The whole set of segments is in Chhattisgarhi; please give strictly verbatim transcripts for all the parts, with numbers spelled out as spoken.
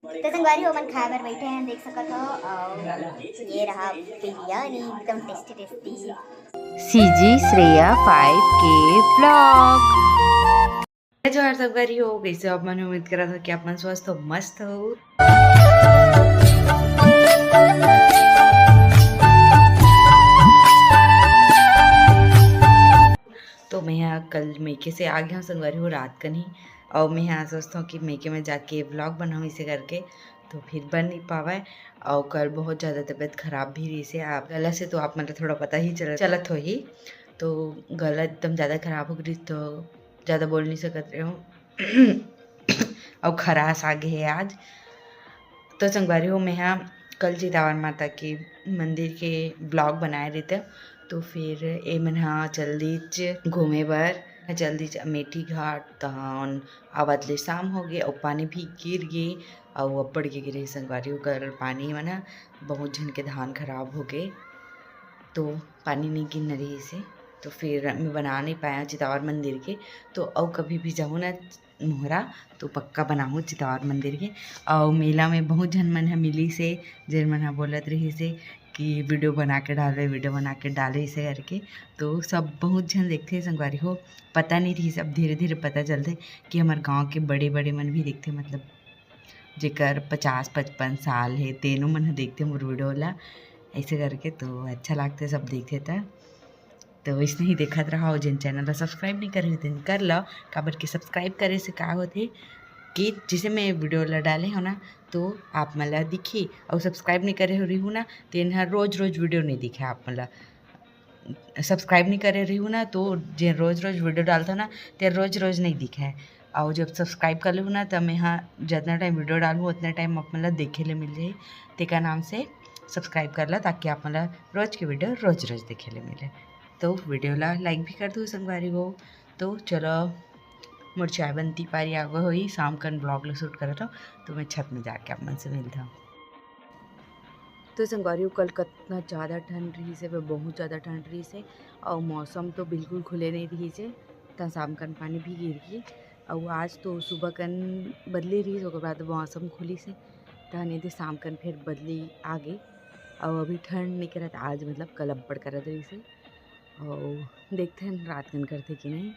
तो संगवारी हो, मन खाए बर बैठे हैं, देख सकत हो। और ये रहा बिरयानी, एकदम tasty tasty. CG Shreya five के ब्लॉग। जय जोहार संगवारी हो, कैसे हो आप मन? उम्मीद करत हो कि आप मन स्वस्थ हो, मस्त हो। तो मैं यहाँ कल मेके से आ गया हूँ संगवारी हो रात कन ही, और मैं यहाँ सोचता हूँ कि मेके में जाके ब्लॉग बनाऊँ इसे करके, तो फिर बन नहीं पावे। और कल बहुत ज़्यादा तबीयत खराब भी रही से, आप गला से तो आप मतलब थोड़ा पता ही चल चलत हो ही, तो गला एकदम ज़्यादा खराब हो गई, तो ज़्यादा बोल नहीं सकत रहे हूँ। और खराश आ गए है आज। तो संगवारी हो, मैं यहाँ कल चितावन माता के मंदिर के ब्लॉग बनाए रहते, तो फिर ए मन हा चल दीच घूमे बर, चल दीच अमेठी घाट। तहन आवत ले शाम हो गे, अउ पानी भी गिर गे, अउ अब्बड़ के गिरे संगवारी हो, कल पानी मन ह बहुत झन के धान खराब हो गे, तो पानी नहीं गिरना रही से, तो फिर मैं बना नहीं पाया चितावर मंदिर के। तो अउ कभी भी जाऊँ ना मोहरा, तो पक्का बनाहूँ चितावर मंदिर के। अउ मेला में बहुत झन मन ह मिली से, जेन मन ह बोलत रही से कि वीडियो बना के डाले, वीडियो बना के डाले इसे करके। तो सब बहुत झन देखते संगवारी हो, पता नहीं रही, सब धीरे धीरे पता चलते कि हमारे गांव के बड़े बड़े मन भी देखते, मतलब जेकर पचास पचपन साल है, तेनो मन ह देखते मोर वीडियो ला ऐसे करके। तो अच्छा लगते सब देखते त। तो इसने ही देखत रहा, और जिन चैनल ला सब्सक्राइब नहीं करे हो, तेन कर लो, काबर के सब्सक्राइब करे से का होथे कि जैसे मैं वीडियो ला डाले हो ना, तो आप मन ला दिखी, और सब्सक्राइब नहीं करे हो रही हूँ ना, तेन हर रोज रोज वीडियो नहीं दिखे आप मन ला। सब्सक्राइब नहीं करे रही हूँ ना, तो जे रोज रोज वीडियो डालता ना, ते रोज रोज नहीं दिखे। और जब सब्सक्राइब कर लूँ ना, तो मैं हाँ जितना टाइम वीडियो डालूँ उतना टाइम आप मन ला देखे ले मिल जाए। तेका नाम से सब्सक्राइब कर ला, ताकि आप मन ला रोज के वीडियो रोज रोज देखे ले मिले। तो वीडियो ला लाइक भी कर दो संगवारी हो। तो चलो, मोर चाय बनती पारी आगे होई, शाम कन ब्लॉग ला शूट करत हूँ, तो मैं छत में जाके आप मन से मिलता हूँ। तो संगवारी हो, कल कतना ज़्यादा ठंड रही से, बहुत ज़्यादा ठंड रही से, और मौसम तो बिल्कुल खुले नहीं रही से, त शाम कन पानी भी गिर गई। और आज तो सुबह कन बदली रही, ओकर बाद मौसम खुली से, तहन एदे शाम कन फिर बदली आ गई। और अभी ठंड नहीं करत, आज मतलब कल अब्बड़ करत रही से। और देखते हैं रात कन करते कि नहीं।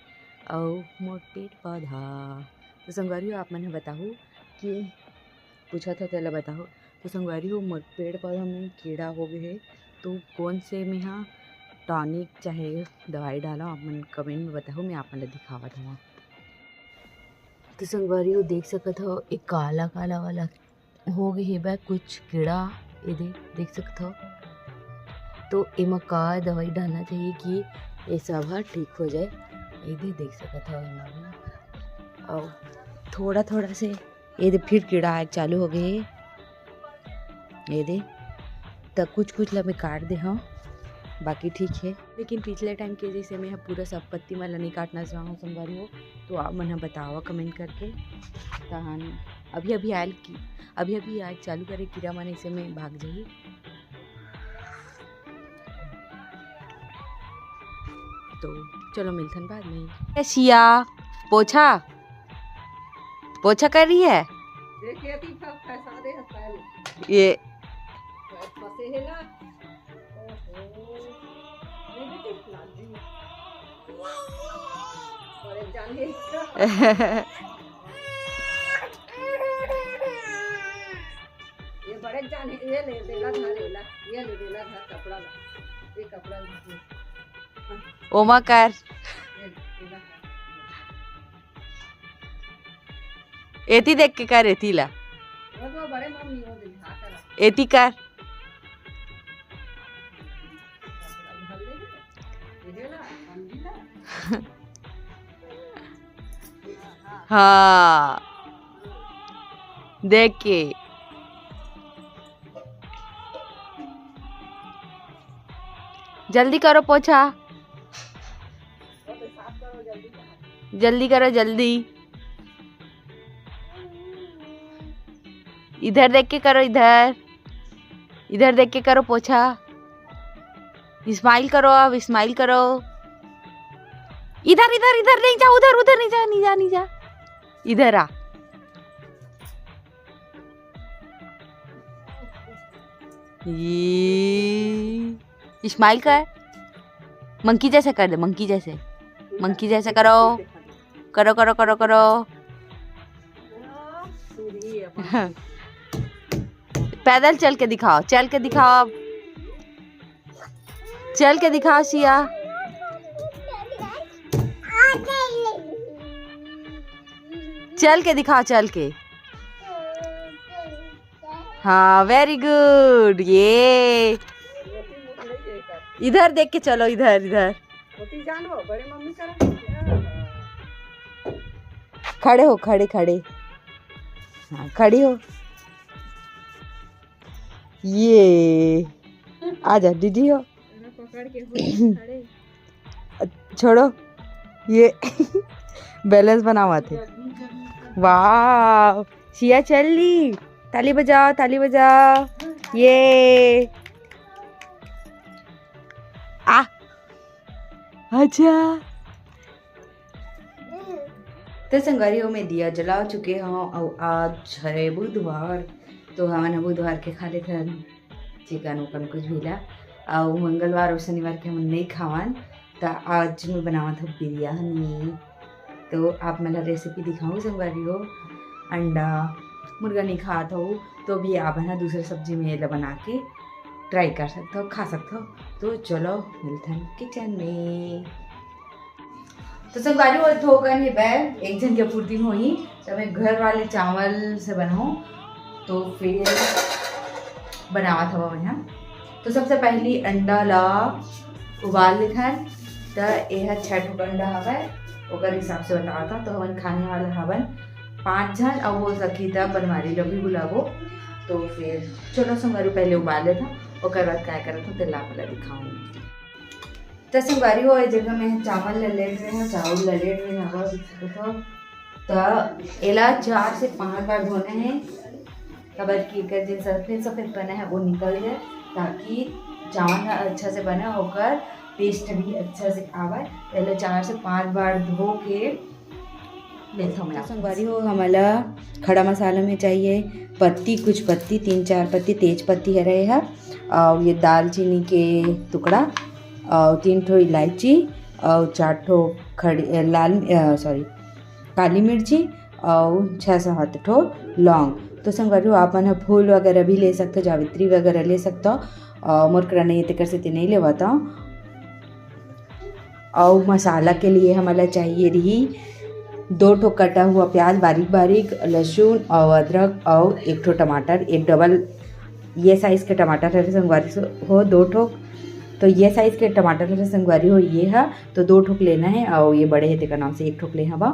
और मोर पेड़ पौधा, तो संगवारी हो, आप मन ह बताहू कि पूछा था, तेला बताहू। तो संगवारी हो, मोर पेड़ पौधा में कीड़ा हो गए है, तो कौन से में हा टॉनिक चाहे दवाई डाला, आप मन कमेंट में बताहू, मैं आप मन ला दिखावत हूँ। तो संगवारी हो, देख सकत हो, एक काला काला वाला हो गए हे बा कुछ कीड़ा, ये दे, देख सकत हो। तो एमा का दवाई डालना चाहिए कि ये सब ह ठीक हो जाए? ये दे, देख सकत हो एमा भी। और थोड़ा थोड़ा से ये दे फिर कीड़ा आए चालू हो गए हे। ये दे, त कुछ कुछ ला मैं काट दे हूँ, बाकी ठीक है। लेकिन पिछले टाइम के जैसे मैं ह पूरा सब पत्ती मन ला नहीं काटना चाहूँ संगवारी हो, तो आप मन ह बतावा कमेंट करके। तहन अभी अभी आयल की, अभी अभी आयल चालू करे कीड़ा मन, ऐसे में भाग जाही। तो चलो मिलथन बाद में। ए सिया, पोछा, पोछा कर रही है। देखिए, अभी फंसा दे है पहले। ये फंसे है ना। ओहो। ये देखिए, लाल जी। बड़े जान है इसका। ये बड़े जान है, ये ले, बेला धर, बेला, ये ले, बेला धर, कपड़ा ला, ये कपड़ा ला, ये। ओमा कर। ये, बेला धर। एती देख के कर, एती ला। वो तो बड़े मम्मी, वो दे, हाँ, कर। एती कर। ये ला, समझी ना? हाँ, देख के। जल्दी करो पोछा, जल्दी करो, जल्दी। इधर देख के करो, इधर, इधर देख के करो पोछा। स्माइल करो, अब स्माइल करो। इधर, इधर, इधर नहीं जा, उधर, उधर नहीं जा, नहीं जा, नहीं जा, इधर आ। ये स्माइल कर, मंकी जैसे कर दे, मंकी जैसे, मंकी जैसे करो, करो, करो, करो, करो। पैदल चल के दिखाओ, चल के दिखाओ, अब चल के दिखाओ सिया, चल के दिखाओ, चल के। हाँ, वेरी गुड। ये इधर देख के चलो, इधर, इधर। खड़े हो, खड़े, खड़े। हाँ, खड़ी हो। ये आजा, डीडी हो। छोड़ो, ये बैलेंस बनावत हे। वाह, सिया चल ली। ताली बजाओ, ताली बजाओ। ये आ, अच्छा। तो संगवारी हो, मैं दिया जला चुके हूँ और आज है बुधवार, तो हमन ह बुधवार के खा लेथन चिकन उकन कुछ भी ला। और मंगलवार और शनिवार के हमन नहीं खावन, तो आज मैं बनावत हूँ बिरयानी। तो आप मन ला रेसिपी दिखाऊँ संगवारी हो, अंडा मुर्गा नहीं खात हो तो भी आप है ना दूसरे सब्जी में एला बना के ट्राई कर सकते हो, खा सकते हो। तो चलो मिलथन किचन में। तो संगवारी हो, थोकन ये बैग एक झन के पूर्ति होही, तो मैं घर वाले चावल से बनाऊँ, तो फिर बनावत हवा मैं। तो सबसे पहली अंडा ला उबाल लेथन। त एह छह ठो अंडा हवय, ओकर हिसाब से बतावत हव। तो हमन खाने वाला हवन पाँच झन, अउ हो सकही त बनवारी ल भी बुलाबो। तो फिर चलो संगवारी, पहले उबाल लेथन, ओकर बाद काय करत हव तेला आप ला दिखाऊंगी। त संगवारी हो, ए जगह में चावल ल लेट रहे हव, चावल ल लेट रहे हव, देख सकत हव। त एला चार से पांच बार धोना हे, काबर कि एकर जे सफेद सफेद पना हे वो निकल जाए, ताकि चावल ह अच्छा से बने, ओकर टेस्ट भी अच्छा से आवे। पहले चार से पांच बार धो के लेथव मैं। संगवारी हो, हमला खड़ा मसाला में चाहिए पत्ती, कुछ पत्ती, तीन चार पत्ती तेज पत्ती हरे ह, और ये दालचीनी के टुकड़ा, और तीन ठो इलायची, और चार ठो खड़ी, अ, लाल, अ, सॉरी, काली मिर्ची, और छह सात ठो लौंग। तो संगवारी हो, आप मन ह फूल वगैरह भी ले सकते हो, जावित्री वगैरह ले सकते हो। और मोर करा नहीं है, तेकर सेती नहीं लेवत हव। और मसाला के लिए हमला चाहिए रही दो ठो कटा हुआ प्याज बारीक बारीक, लहसुन और अदरक और एक ठो टमाटर, एक डबल ये साइज के टमाटर हरे संगवारी हो, दो ठो। तो ये साइज के टमाटर हरे संगवारी हो, ये ह तो दो ठोक लेना है, और ये बड़े है तेकर नाम से एक ठोक ले हवा।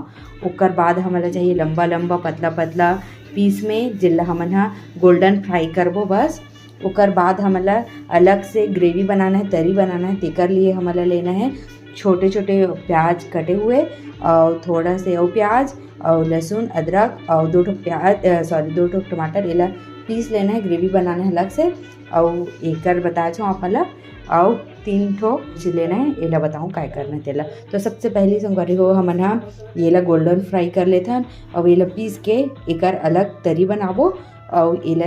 ओकर बाद हमला चाहिए लंबा लंबा पतला पतला पीस में, जेला हमन ह गोल्डन फ्राई करबो बस। ओकर बाद हमला अलग से ग्रेवी बनाना है, तरी बनाना है, तेकर लिए हमला लेना है छोटे छोटे प्याज कटे हुए, और थोड़ा से और प्याज, और लहसुन, अदरक, और दो ठो प्याज, अ, सॉरी, दो ठो टमाटर, एला पीस लेना है, ग्रेवी बनाना है अलग से। और एकर बताए छो आप मन ला, और तीन ठो चीज लेना है, एला बताऊँ काय करना है तेला। तो सबसे पहली संगवारी हो, हमन ह एला गोल्डन फ्राई कर लेथन, और एला पीस के एकर अलग तरी बनाबो, और एला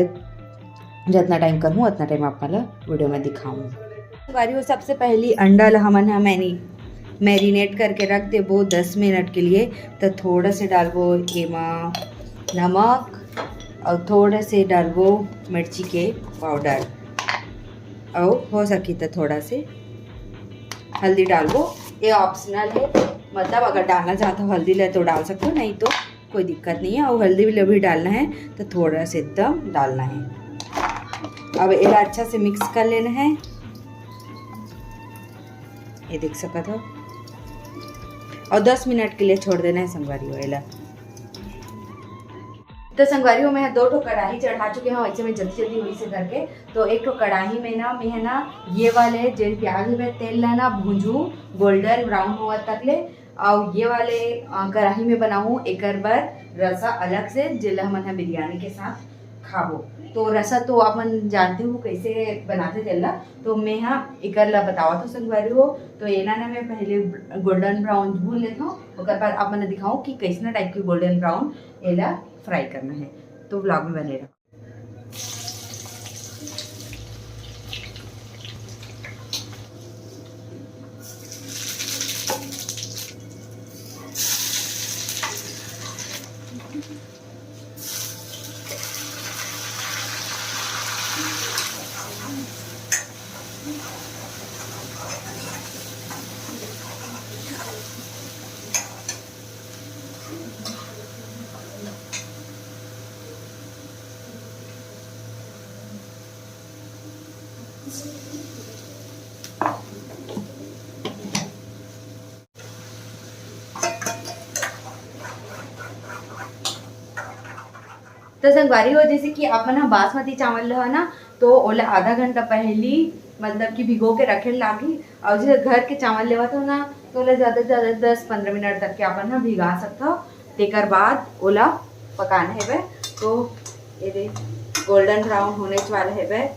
जितना टाइम करहूँ उतना टाइम आप मन ला वीडियो में दिखाऊँ। संगवारी हो, सबसे पहली अंडा ला हमन ह मैनी मैरिनेट करके रख देबो दस मिनट के लिए। तो थोड़ा से डालबो एमा नमक, और थोड़ा से डालबो मिर्ची के पाउडर, और हो सकी तो थोड़ा से हल्दी डालबो। ये ऑप्शनल है, मतलब अगर डालना चाहते हो हल्दी ले तो डाल सकते हो, नहीं तो कोई दिक्कत नहीं है। और हल्दी भी अभी डालना है तो थोड़ा से एकदम डालना है। अब एला अच्छा से मिक्स कर लेना है, ये देख सकत हो, और दस मिनट के लिए छोड़ देना है संगवारी हो एला। तो संगवारी हो, मैं दो ठो कढ़ाई चढ़ा चुके हूँ, ऐसे में जल्दी जल्दी होई से करके। तो एक ठो कढ़ाई में ना, मैं है ना ये वाले जेन प्याज में तेल ला ना भूंजू गोल्डन ब्राउन होवत तक ले, और ये वाले, अ, कढ़ाई में बनाऊँ एकर बर रसा अलग से, जेला हमन ह बिरयानी के साथ खाबो। तो रसा तो आप मन जानते हो कैसे बनाते तेला, तो मैं हा एकर ला बतावत हूँ संगवारी हो। तो एला ना मैं पहले गोल्डन ब्राउन भून लेता हूँ, ओकर बाद आप मन ला दिखाऊँ कि कैसना टाइप के गोल्डन ब्राउन एला फ्राई करना है। तो व्लॉग में बने रहो। तो संगवारी हो, जैसे कि अपन ह बासमती चावल ल ना, तो ओला आधा घंटा पहली, मतलब कि भिगो के रखे ल लागही। और जैसे घर के चावल लेवत हो ना, तो ओला ज्यादा से ज्यादा दस पंद्रह मिनट तक के अपन ह भिगा सकथव। तेकर बाद ओला पकाना हेबे। तो ये दे, गोल्डन ब्राउन होने वाला हेबे।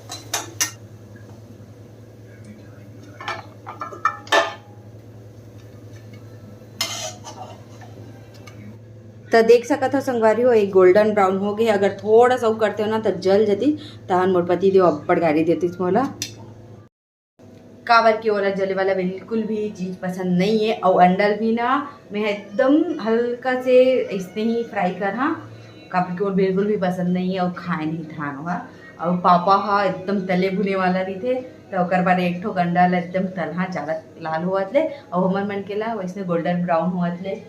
त देख सकत हो संगवारी हो, एक गोल्डन ब्राउन हो गए। अगर थोड़ा सा उ करते हो ना, त जल जती, तहन मोर पति देव अब्बड़ गारी देतिस मोला, काबर कि ओला जले वाला बिल्कुल भी चीज पसंद नहीं है। और अंडा ल भी ना, मैं एकदम हल्का से ऐसने ही फ्राई कर, हाँ, काबर कि ओला बिल्कुल भी पसंद नहीं है और खाए नहीं थान ओहा। और पापा हा एकदम तले भुने वाला रहिथे, तो ओकर बर एक ठो अंडा ला एकदम तलहा, ज्यादा लाल होवत ले, और हमर मन के ला वैसने गोल्डन ब्राउन होवत ले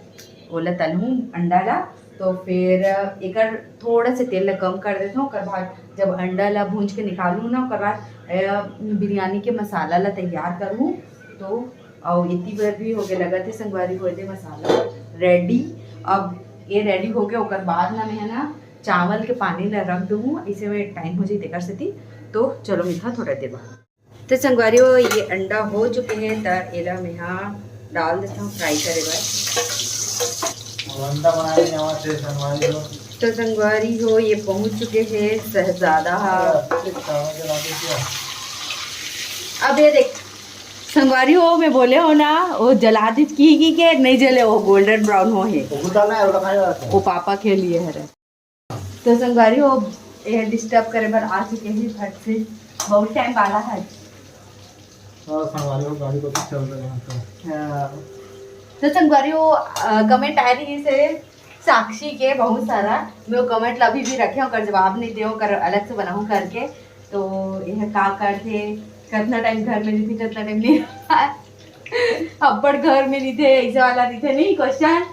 ओला तलहूँ अंडा ला। तो फिर एकर थोड़ा से तेल ला कम कर देथों। ओकर बाद जब अंडा ला भूंज के निकालूँ ना, ओकर बाद, अ, बिरयानी के मसाला ला तैयार करूँ। तो अउ एती बर भी होगे लगत हे संगवारी हो, एदे मसाला रेडी। अब ये रेडी होगे, ओकर बाद ना मैं ह ना चावल के पानी ला रख दूँ, इसे में टाइम हो जाई तेकर सेती। तो चलो मिलहा थोड़ा देर बाद। तो संगवारी हो, ये अंडा हो चुके हे, त एला मेहा डाल देथव फ्राई करे बर। और अंडा बनाए नहीं आवा थे संगवारी हो। तो संगवारी हो, ये पहुंच चुके हे शहजादा हा। अरे, तावा जला दे क्या? अब ये देख संगवारी हो, मैं बोले हो ना, वो जला दीस की, की के नहीं जले, वो गोल्डन ब्राउन हो हे। वो डालना है, वो खाने वाला था। वो पापा के लिए हरे। तो संगवारी हो, ये डिस्टर्ब करे बर आ चुके हैं फट से, बहुत टाइम वाला है। हाँ, संगवारी हो, गाड़ी को तो चल रहे हैं तो। हाँ। तो संगवारी हो, अ, कमेंट आ रही से साक्षी के बहुत सारा, मैं वो कमेंट ला अभी भी रखे, ओकर जवाब नहीं दे, ओकर अलग से बनाऊँ करके। तो यह का करथे, कितना टाइम घर में रहिथे, कितना टाइम नहीं। अब्बड़ घर में रहिथे, ऐसे वाला रहिथे नहीं क्वेश्चन,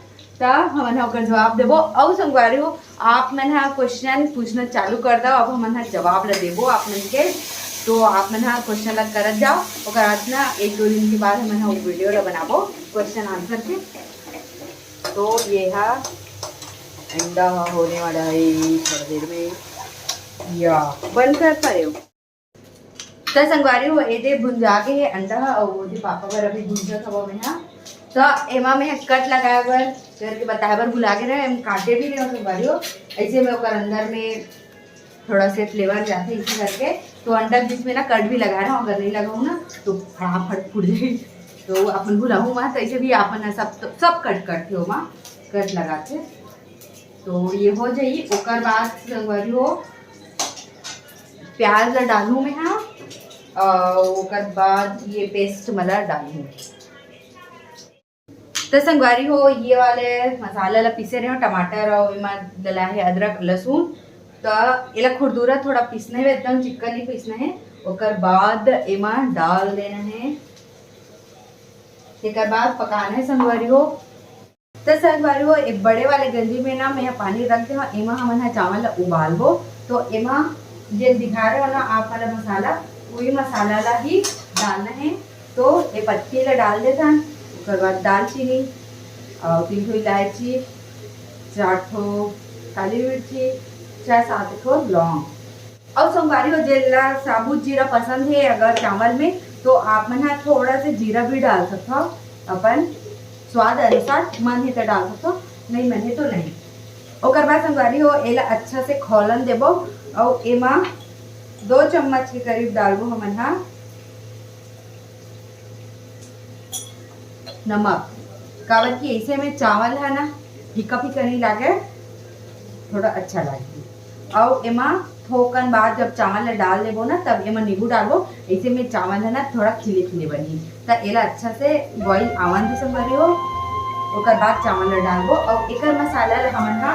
त हमन ह ओकर जवाब देबो। अउ संगवारी हो, आप मन ह क्वेश्चन पूछना चालू कर दो, अब हमन ह जवाब ला देबो आप मन के। तो आप मन ह क्वेश्चन ला करत जाओ, ओकर बाद ना एक दो दिन के बाद हमन ह वो वीडियो ला बनाबो क्वेश्चन आंसर के। तो ये हा अंडा हा होने वाला है थोड़ा देर में, या बंद कर पा रहे हो। त संगवारी हो, एदे भुंजा के हे अंडा ह, अउ ओदे पापा बर अभी भुंजा खवा में हा। त एमा में कट लगाए बर करके बताए बर भुला के रहे, हम काटे भी नहीं हो संगवारी हो। ऐसे में ओकर अंदर में थोड़ा से फ्लेवर जाथे इसी करके। तो अंडा के बीच में ना कट भी लगा रहा हूँ, अगर नहीं लगाऊँ ना तो फटाफट फूट जाए। तो अपन भुलाहूँ मत, तो ऐसे भी अपन ना सब, सब कट करथे ओमा, कट लगाथे। तो ये हो जाई। ओकर बाद संगवारी हो, प्याज ला डालूँ मैं हा, अउ ओकर बाद ये पेस्ट मला डालूँ। तो संगवारी हो, ये वाले मसाला ला पीसे रहे हो, टमाटर और एमा डला है अदरक, लहसुन। तो एला खुरदुरा थोड़ा पीसना है, एकदम चिक्कन नहीं पीसना है। ओकर बाद एमा डाल देना है, एकर बाद पकाना है संगवारी हो। तो संगवारी हो, एक बड़े वाले गंजी में ना मैं पानी रख दे हूँ, एमा हमन ह चावल ला उबालबो। तो एमा जेन दिखा रहे हो ना आप वाला मसाला, वही मसाला ला ही डालना है। तो ये पत्ती ला डाल देथन, ओकर बाद दालचीनी और तीन ठो इलायची, चार ठो काली मिर्ची, छह सात ठो लौंग। अउ संगवारी हो, जेला साबुत जीरा पसंद है अगर चावल में, तो आप मन ह थोड़ा से जीरा भी डाल सकथव, अपन स्वाद अनुसार, मन हे तो डाल सकथव, नहीं मन हे तो नहीं। ओकर बाद संगवारी हो, एला अच्छा से खौलन देबो, अउ एमा दो चम्मच के करीब डालबो हमन ह नमक, काबर कि ऐसे में चावल है ना, फीका फीका नहीं लागे, थोड़ा अच्छा लागे। अउ एमा थोकन बाद जब चावल ला डाल देबो ना, तब एमा नींबू डालबो, ऐसे में चावल है ना, थोड़ा खिले खिले बनही। त एला अच्छा से बॉईल आवन दे संगवारी हो, ओकर बाद चावल ला डालबो। अउ एकर मसाला ला हमन हा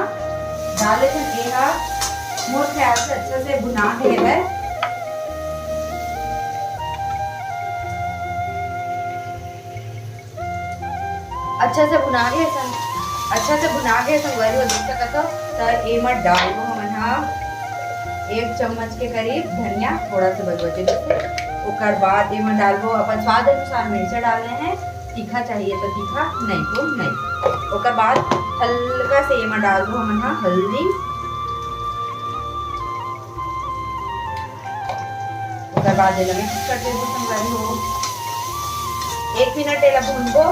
डाले थन, एहा मोर ख्याल से अच्छा से भुना के लेबै। अच्छा से भुना गे संग, अच्छा से भुना गे संगवारी हो, देख सकत हो। त एमा डालबो हमन हा एक चम्मच के करीब धनिया, थोड़ा सा बचबचे जैसे। ओकर बाद एमा डालबो अपन स्वाद अनुसार मिर्चा डालना है, तीखा चाहिए तो तीखा, नहीं तो नहीं। ओकर बाद हल्का से एमा डालबो हमन हा हल्दी। ओकर बाद एला mix कर देबो संगवारी हो। एक मिनट एला भूनबो।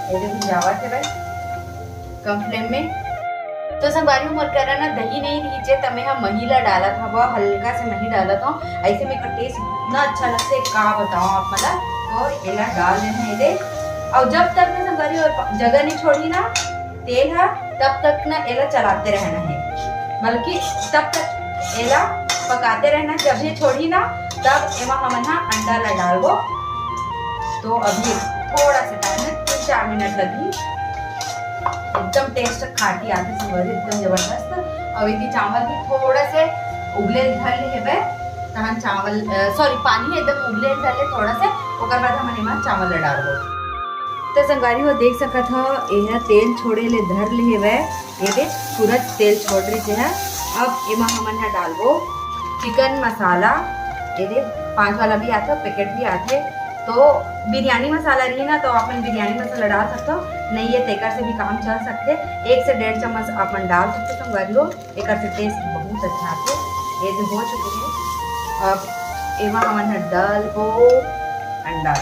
ये देखो भुंजावत हेवय कम flame में। तो संगवारी हो, मोर करा ना दही नहीं रहिस हे, त मैं हा मही ला डालत हव, हल्का से मही डालत हव। ऐसे में का taste इतना अच्छा लगथे, का बताओ आप मन ला। तो एला डाल देना है दे। और जब तक ना संगवारी हो जगह नहीं छोड़ी ना तेल हा, तब तक ना एला चलाते रहना है, बल्कि तब तक एला पकाते रहना। जब ये छोड़ी ना, तब एमा हमन हा अंडा ला डालबो। तो अभी थोड़ा सा time है, तीन चार मिनट लगही। एकदम taste खाटी आथे संगवारी, एकदम जबरदस्त। अब यदि चावल भी थोड़ा से उबले धर ले हेबे, तहन चावल, अ, sorry, पानी एकदम उबले धर ले थोड़ा से, ओकर बाद हमन एमा चावल ला डालबो। तो संगवारी हो देख सकत हो, एहा तेल छोड़े ले धर ले हेवय। ये देख, पूरा तेल छोड़ रही है। अब एमा हमन हा डालबो chicken मसाला। ये देख, पाँच वाला भी आथे, packet भी आथे। तो बिरयानी मसाला रही ना, तो अपन बिरयानी मसाला डाल सकते हो, नहीं है तेकर से भी काम चल सकते। एक से डेढ़ चम्मच अपन डाल सकते हो संगवारी हो, एकर से taste बहुत अच्छा आथे। ये जो हो चुके हैं, अब एमा हमन हा डालबो अंडा।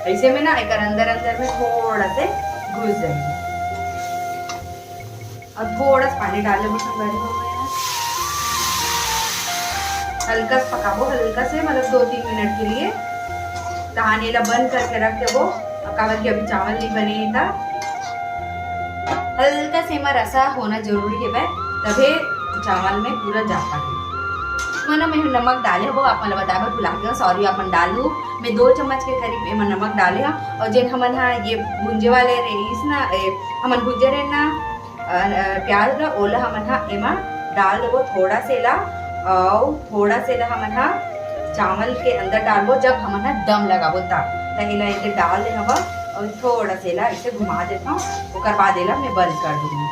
ऐसे में ना एकर अंदर अंदर में थोड़ा से घुस जाही। और थोड़ा सा पानी डाल लेबो संगवारी हो, मैं हल्का सा पकाबो, हल्का से, मतलब दो तीन मिनट के लिए। तहान एला बंद करके रख देबो, काबर कि अभी चावल नहीं बने हे ता। हल्का से एमा रसा होना जरूरी हेवय, तभे चावल में पूरा जा पाही। मना मैं नमक डाले हबो, आप मन ला बताए बर भुला गेंव, sorry, आप मन डालू। मैं दो चम्मच के करीब एमा नमक डाले हव। और जेन हमन हा ये भुंजे वाले रहीस ना, ए, हमन भुंजे रहे ना, अ, अ, प्याज ला, ओला हमन हा एमा डाल देबो थोड़ा से ला, और थोड़ा से ला हमन हा चावल के अंदर डालबो, जब हमन हा दम लगाबो ता। त एला एदे डाल दे हवा और थोड़ा से ला इसे घुमा देता हूँ, ओकर बाद एला मैं बंद कर दूंगी।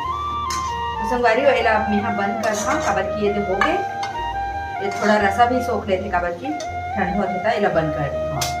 तो संगवारी हो, एला अब मैं हा बंद करता हूँ, काबर कि ये तो हो गए, ये थोड़ा रसा भी सोख लेते, काबर कि ठंड होते ता एला बंद कर देता हूँ।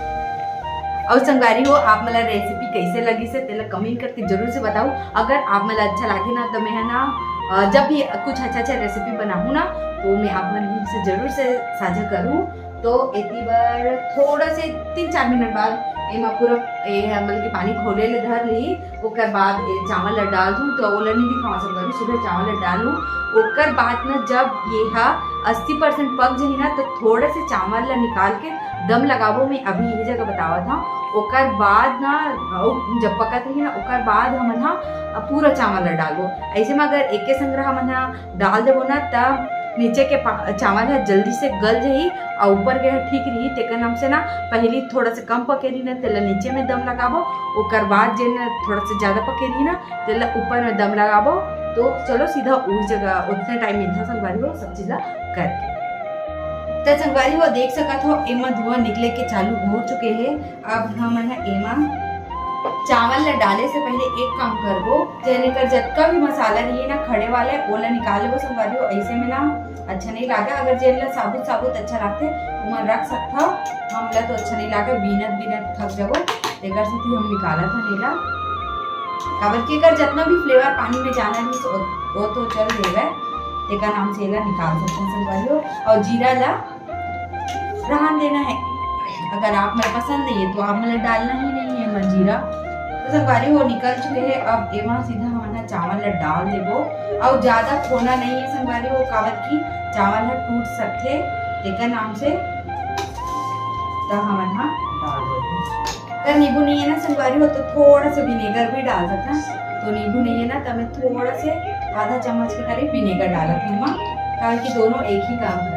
और संगवारी हो, आप मन ला recipe कैसे लगिस हे, तेला comment करके जरूर से बताओ। अगर आप मन ला अच्छा लागे ना, तो मैं हा ना, अ, जब भी कुछ अच्छा अच्छा recipe बनाहूँ ना, तो मैं आप मन से जरूर से साझा करूँ। तो एती बर थोड़ा से तीन चार मिनट बाद एमा पूरा, ए, मतलब कि पानी खोले ले धर ली। ओकर बाद ए चावल ला डाल दूँ, तो ओला नहीं दिखावा सकता, अभी सीधा चावल ला डाल लूँ। ओकर बाद ना, जब ये हा अस्सी percent पक जाही ना, तो थोड़ा से चावल ला निकाल के दम लगाबो, मैं अभी यही जगह बतावत हूँ। ओकर बाद ना, अउ जब पकत रही ना, ओकर बाद हमन हा पूरा चावल ला डालबो। ऐसे में अगर एके संग हमन हा डाल देबो ना, त नीचे के पा-, चावल ह जल्दी से गल जाही और ऊपर के ह ठीक रही। तेकर नाम से ना, पहली थोड़ा से कम पके रही ना, तेला नीचे में दम लगाबो, ओकर बाद जेन थोड़ा से ज्यादा पके रही ना, तेला ऊपर में दम लगाबो। तो चलो सीधा उस जगह उतने time में था संगवारी हो सब चीज ला करके। त संगवारी हो देख सकत हो, एमा धुआं निकले के चालू हो चुके हे। अब हमन ह एमा चावल ला डाले से पहले एक काम करबो, जेने कर जतका भी मसाला रही ना खड़े वाला, ओला निकाल लेबो संगवारी हो। ऐसे में ना अच्छा नहीं लागे। अगर जेन ला साबुत साबुत अच्छा लागथे, ओमन रख सकथव। हमला तो अच्छा नहीं लागे, बीनत बीनत थक जाबो, तेकर सेती हम निकालत हन एला। काबर कि एकर जतना भी flavour पानी में जाना रही, वो, वो तो चल देवे, तेकर नाम से एला निकाल सकथन संगवारी हो। और जीरा ला रहन देना है। अगर आप मन पसंद नहीं है तो आप मन डालना ही नहीं है एमा जीरा। तो संगवारी हो निकल चुके हैं। अब एमा सीधा हमन ह चावल ला डाल देबो। अउ ज्यादा खोना नहीं है संगवारी हो, काबर कि चावल ह टूट सकथे, तेकर नाम से त हमन ह डाल देबो। अगर नींबू नहीं है ना संगवारी हो तो थोड़ा सा vinegar भी डाल सकते हैं। तो नींबू नहीं है ना, तो मैं थोड़ा से आधा चम्मच के करीब vinegar डालत हूँ एमा, काबर कि दोनों एक ही काम कर।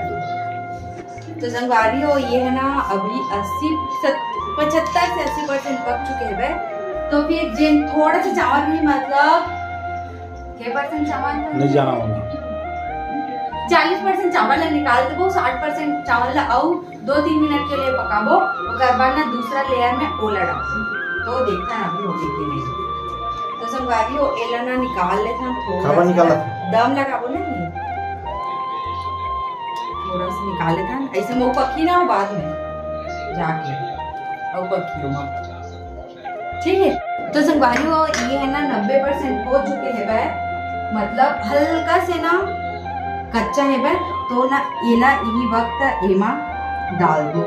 तो संगवारी हो, ये है ना अभी अस्सी, सत-, पचहत्तर से अस्सी percent पक चुके हैं। तो फिर जिन थोड़ा सा चावल भी, मतलब, के percent चावल था? नहीं जाना होगा। चालीस percent चावल ला निकाल देबो, साठ percent चावल ला अउ दो तीन मिनट के लिए पकाबो, ओकर बाद ना दूसरा layer में ओला डालबो। तो देखता है अभी होगी कि नहीं। तो संगवारी हो, एला ना निकाल लेथन थोड़ा खाबा सा। निकालत? दम लगाबो ना ये। थोड़ा सा निकाल लेथन, ऐसे में वो पकी ना बाद में जाके, अउ पकी हो। ठीक है, तो संगवारी हो, ये है ना नब्बे परसेंट हो चुके हेबे, मतलब हल्का से ना कच्चा हेबे, तो ना एला इही वक्त एमा डाल दो।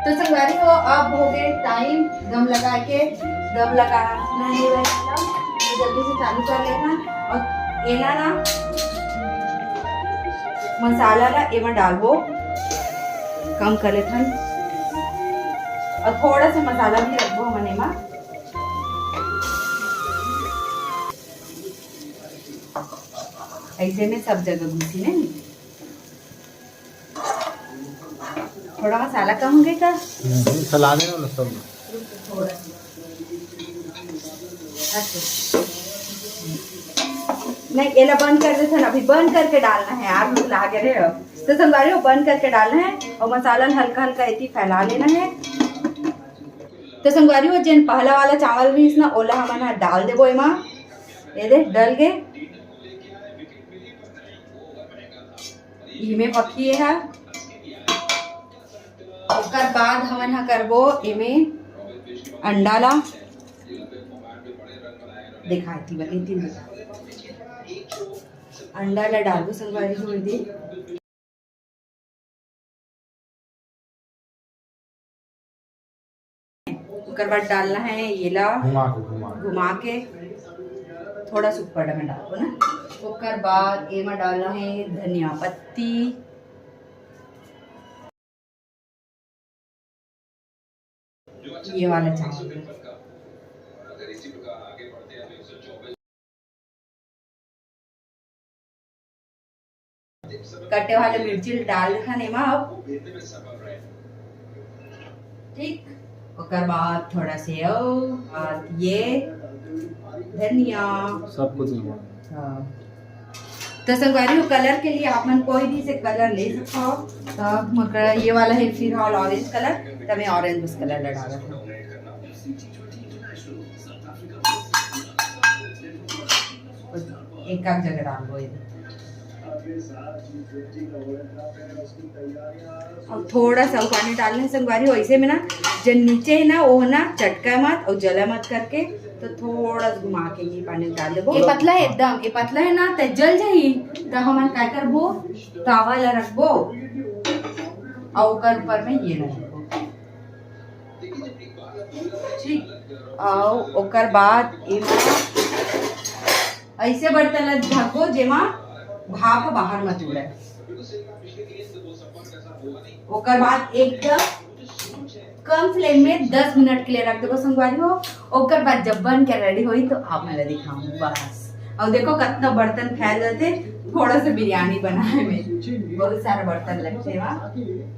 तो संगवारी हो, अब हो गए टाइम दम लगा के, दम लगाना है वाला, तो जल्दी से चालू कर लेना। और एला ना मसाला ला एमा डालबो, कम कर लेथन, और थोड़ा सा मसाला भी रखबो हमन एमा। ऐसे में सब जगह घुसी नहीं। थोड़ा मसाला कम हो गया का? हम्म, चला देना ना सब। थोड़ा। अच्छा। नहीं, एला बंद कर देथन, अभी बंद करके डालना है यार, मुझे लागे रहे हो। तो संगवारी हो, बंद करके डालना है और मसाला हल्का हल्का ऐसी फैला लेना है। तो संगवारी हो, जेन पहला वाला चावल रहीस ना, ओला हमन ह डाल देबो एमा। ये दे, डल गे। इमे पकी है। ओकर बाद हमन ह करबो एमे अंडा ला। दिखाती बनी तीन। अंडा ला डालबो संगवारी हो दे। ओकर बाद डालना है ये ला घुमा के, घुमा के। घुमा के थोड़ा सा ऊपर में डालबो ना। ओकर बाद एमा डालना है धनिया पत्ती, ये वाला चावल। कटे वाले मिर्ची डाल देथन एमा अब। ठीक, ओकर बाद थोड़ा से अउ, और ये धनिया। सब कुछ एमा। हाँ। तो संगवारी हो, कलर के लिए आप मन कोई भी से कलर ले सकते हो। तो मोर करा ये वाला है फिलहाल ऑरेंज कलर, तो मैं ऑरेंज बस कलर लगा रहा हूँ। एक आध जगह डाल दो ये। अब थोड़ा सा पानी डालना है संगवारी हो, ऐसे में ना जो नीचे है ना वो ना चटका मत और जला मत करके, तो थोड़ा सा घुमा के ये पानी डाल देबो। ये पतला है एकदम, ये पतला है ना तो जल जाही, तो हमन काय करबो, तावा ला रखबो और ओकर ऊपर में ये ला रखबो। ठीक, और ओकर बाद एमा ऐसे बर्तन ला ढकबो जेमा भाप ह बाहर मत उड़े। ओकर बाद एकदम कम फ्लेम में दस मिनट के लिए रख देबो संगवारी हो। ओकर बाद जब बन के रेडी होई तो आप मन ला दिखाऊं बस। और देखो कितना बर्तन फैल जाते, थोड़ा सा बिरयानी बनाए में बहुत सारा बर्तन लगते हैं वहाँ।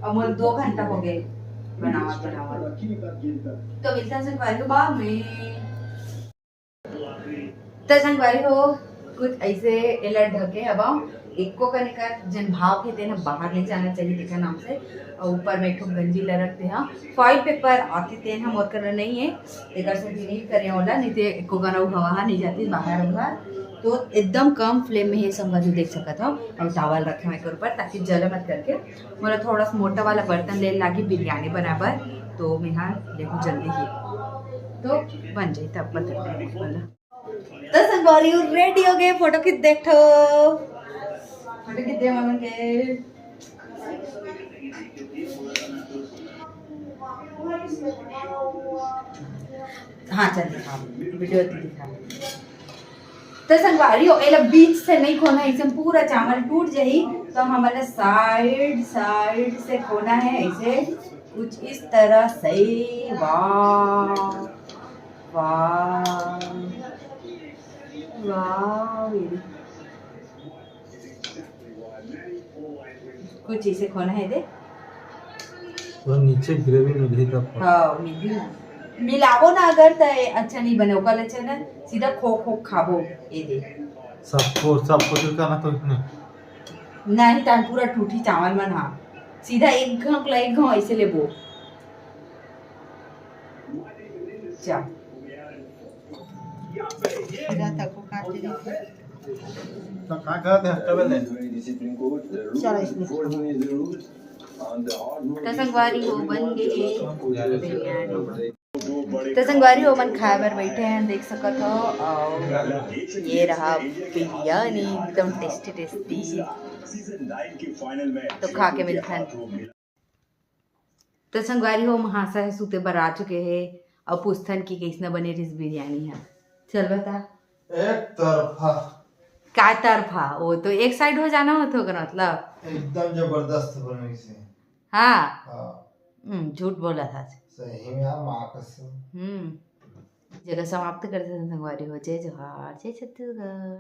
और मोर दो घंटा हो गए बनावत बनावत। तो मिलता है संगवारी हो बाद में। त संगवारी हो, कुछ ऐसे एला ढके हवा, एको कने का जन भाव के तेन बाहर नहीं जाना चाहिए, तेकर नाम से। और ऊपर में एक ठो गंजी ला रखते हैं, फॉइल पेपर आती तेन हम और करना नहीं है, तेकर से भी नहीं करे ओला, नहीं ते एको कने हवा हा नहीं जाती बाहर उधर। तो एकदम कम फ्लेम में ही संगवारी देख सकत हो। और चावल रखे हैं एक ऊपर, ताकि जले मत करके। मोला थोड़ा सा मोटा वाला बर्तन ले लागी बिरयानी बनाए बर, तो मैं हाँ देखो जल्दी ही तो बन जाई, तब बता। तो संगवारी रेडी हो गए, फोटो खींच देख ठो, फोटो खींच दे मन के। हाँ चल दिखा, वीडियो दिखा। तो संगवारी हो, एला बीच से नहीं खोना है, इसमें पूरा चावल टूट जाही। तो हमारा साइड साइड से खोना है ऐसे कुछ इस तरह से। वाह, वाह, वाह, कुछ इसे खोना है दे। वो नीचे ग्रेवी मिलही तब। हाँ, मिलही ना। मिलाबो ना अगर त ए अच्छा नहीं बने, ओकर ले अच्छा ना सीधा खो खो खाबो। ये दे। सबको, सबको दिल करना तो इतने। नहीं, तान पूरा टूटी चावल मन हा। सीधा एक घाव ला एक घाव ऐसे लेबो। चा। खीरा तको काटे रहिथे। तो का कहत हे हफ्ता में? चलो इसमें। तो संगवारी हो, बन गे हे बिरयानी। तो संगवारी हो, मन खाए बर बैठे हैं, देख सकत हो। और ये रहा बिरयानी, एकदम टेस्टी टेस्टी। तो खा के मिलथन। तो संगवारी हो, महाशय ह सूते बर आ चुके हे। और पूछथन कि कैसना बने रिहिस बिरयानी ह। चल बता। एक तरफा। का तरफा? वो तो एक साइड हो जाना होथे ओकर मतलब। एकदम जबरदस्त बने से। हाँ। हाँ। हम्म, झूठ बोला था। सही में यार, माँ कसम। हम्म। जगह समाप्त कर देते हैं संगवारी हो। जय जोहार, जय छत्तीसगढ़।